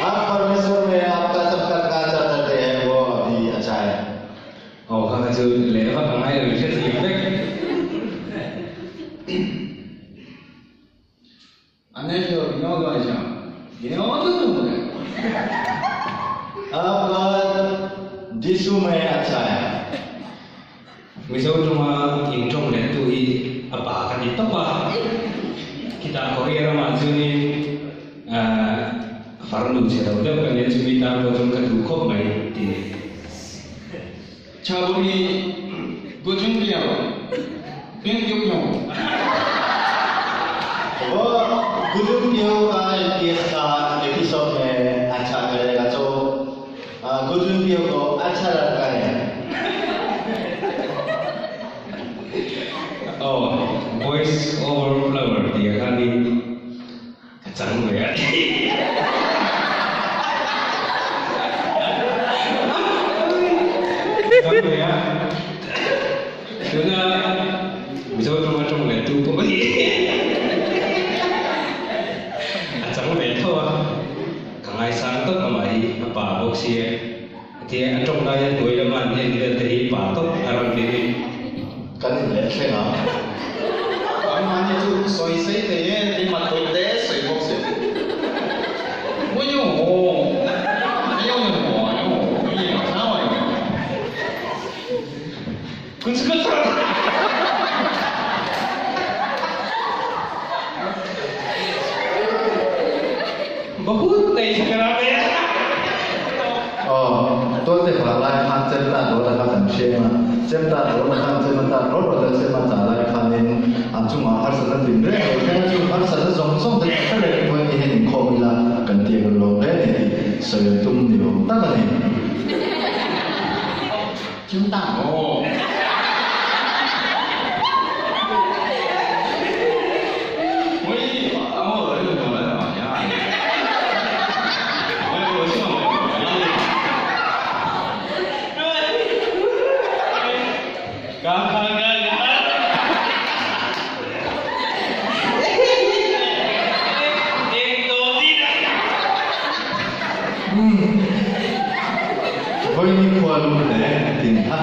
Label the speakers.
Speaker 1: आप परमेश्वर में आपका सबका करते हैं वो अभी अच्छा है।
Speaker 2: Aw kha kha chu leh vak a ngai lo i hre thei vek.
Speaker 1: आपका यीशु में अच्छा है।
Speaker 2: Mizo tawnga intawng lettu hi a pa ka ti tawp a, khitah Korea ramah chuanin farnu chhe lo deuh ka nia chumi tan pawh chuan ka duh khawp mai ti.
Speaker 1: वो गुजुम का एमपीएस का एपिसोड में अच्छा करेगा तो गुजुम को अच्छा लड़का है।
Speaker 2: Aw, Boys Over Flower tih ah khanin ka chang ve a. Ka chang ve a. Tuna Mizo tawnga tawng leh tu pawh hi a chang ve tho a. Ka ngaisang tawp amah hi a pa bawk sia. Tia a tawng laia hnuai lama an en vel te hi pa tawp a rawn ti hi.
Speaker 1: Kan in leh thleng a.
Speaker 3: Anmahni chu sawi sei thei e, keimah tawi te sawi bawk se.
Speaker 2: Bahut nei thak a ram e.
Speaker 1: Aw, tualte vang lai khan chem tan rawt a kha kan hriam a, chem tan rawt a khan chem a tan rawt rawt a chem a chah lai khanin an chungah harsatna din reng lo thleng a, chung harsatna zawng zawng te kan hre reng pawhin i hen inkhawm ila kan ti ang lo hle a ni tih sawi an tum ni awm tak a ni. Vawi ni khua lum hle tin kha.